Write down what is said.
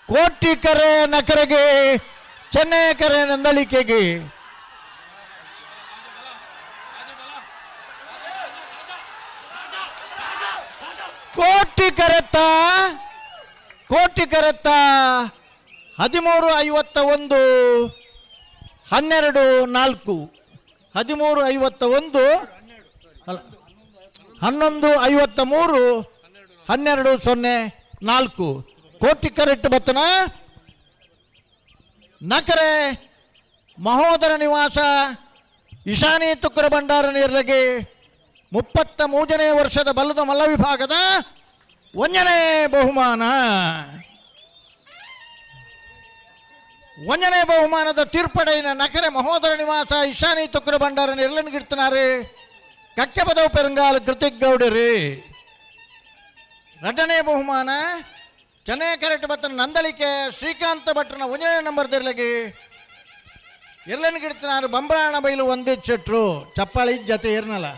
ಕೋಟಿಕರೆ ನಕರೆಗೆ, ಚೆನ್ನೈಕರೆ ನಂದಳಿಕೆಗೆ. ಕೋಟಿ ಕರೆತ್ತ, ಕೋಟಿ ಕರೆತ್ತ. 13:51, 12:04. 13:51, ಅಲ್ಲ, 11:53, 12:04. ಕೋಟಿ ಕರೆಕ್ಟ್ ಬತ್ತನ ನಕರೆ ಮಹೋದರ ನಿವಾಸ ಇಶಾನಿ ತುಕ್ಕರ ಭಂಡಾರ ನೀರ್ಲಗೆ 33ನೇ ವರ್ಷದ ಬಲ್ಲದ ಮಲ್ಲ ವಿಭಾಗದ ಒಂದನೇ ಬಹುಮಾನ. ಒಂದನೇ ಬಹುಮಾನದ ತೀರ್ಪಡೆಯಿನ ನಕರೆ ಮಹೋದರ ನಿವಾಸ ಇಶಾನಿ ತುಕ್ಕರ ಭಂಡಾರ ನಿರ್ಲನ್ಗಿಡ್ತಿನಾರು ಕಕ್ಕೆಪದವು ಪೆರಂಗಾಲ್ ಕೃತಿಕ್ ಗೌಡರು. ಎರಡನೇ ಬಹುಮಾನ ಚೆನ್ನೈ ಕರೆಕ್ಟ್ ಬತ್ತನ ನಂದಳಿಕೆ ಶ್ರೀಕಾಂತ ಭಟ್ರನ ಒಂದನೇ ನಂಬರ್ ದಿರ್ಲಗಿ ಎಲ್ಲನ್ ಗಿಡ್ತಿನಾರು ಬಂಬ್ರಾಣ ಬೈಲು ಒಂದೇ ಶೆಟ್ರು. ಚಪ್ಪಾಳಿ ಜತೆ ಇರ್ನಲ್ಲ.